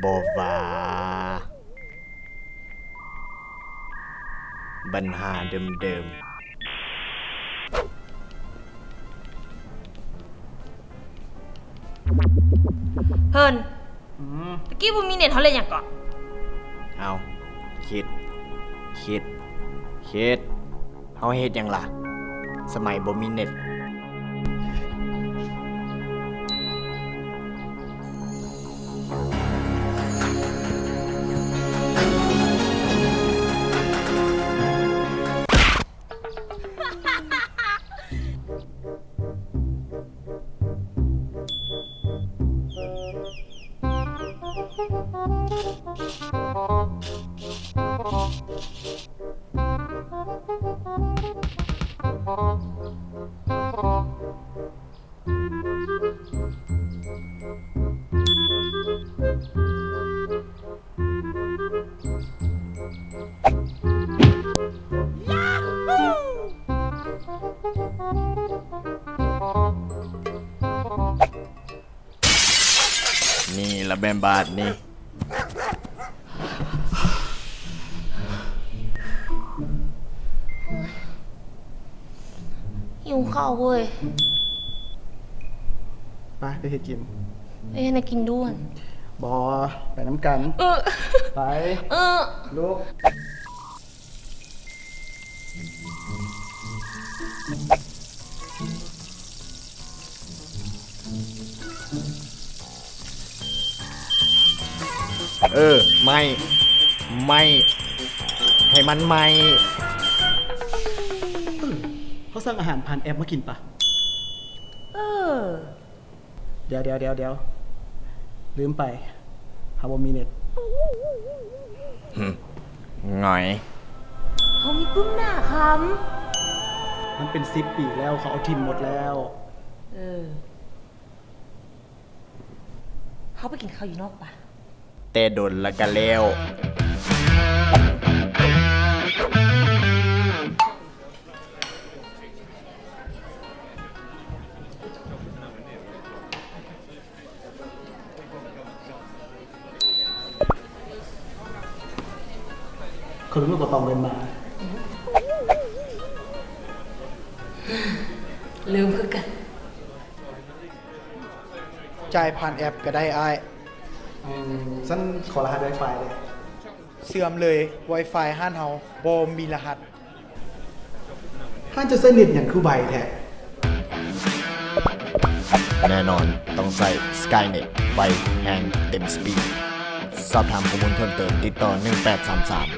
ບໍ່ວ່າ ບັນຫາເດີມໆ. ເພິ່ນ ອືມ ຕະກີ້ບໍ່ມີເນັດ ເຮົາເຮັດຫຍັງເກາະ? ເອົ້າ ຄິດ ຄິດ ຄິດ ເຮົາເຮັດຫຍັງລະ ສະໄໝບໍ່ມີເນັດ? ນີ້ລະແມ່ນບາດນີ້. ຫິວເຂົ້າເວີຍ. ໄປ ໄປເຮັດກິນ. ໄປເຮັດໃຫ້ກິນດ່ວນ. ບໍ່ ໄປນຳກັນ. ເອີ ໄປ. ເອີ ລຸກ. ເອີ ໄໝ້ ໄໝ້ ໃຫ້ມັນໄໝ້. ເອີ ເຮົາສັ່ງອາຫານຜ່ານແອັບມາກິນປະ? ເອີ. ດຽວ ດຽວ ດຽວ ດຽວ ລືມໄປ ເຮົາບໍ່ມີເນັດ. ຫຶ ຫງອຍ. ເຮົາມີປຶ້ມໜ້າຄຳ. ມັນເປັນສິບປີແລ້ວ ເຂົາເອົາຖິ້ມໝົດແລ້ວ. ເອີ ເຮົາໄປກິນເຂົ້າຢູ່ນອກປະ? ແຕ່ດົນລະກະແລ້ວ. ເຂົາລືມເອົາກະເປົາເງິນມາ. ລືມຄືກັນ. ຈ່າຍຜ່ານແອັບກະໄດ້ອ້າຍ. ອືມ ຊັ້ນຂໍລະຫັດໄວຟາຍເດີ້. ເຊື່ອມເລີຍ ໄວຟາຍຮ້ານເຮົາບໍ່ມີລະຫັດ. ຮ້ານເຈົ້າໃຊ້ເນັດຫຍັງຄືໄວແທ້? ແນ່ນອນ ຕ້ອງໃຊ້ສະກາຍເນັດ ໄວ ແຮງ ເຕັມສະປີດ. ສອບຖາມຂໍ້ມູນເພີ່ມເຕີມ ຕິດຕໍ່ໜຶ່ງແປດສາມສາມ.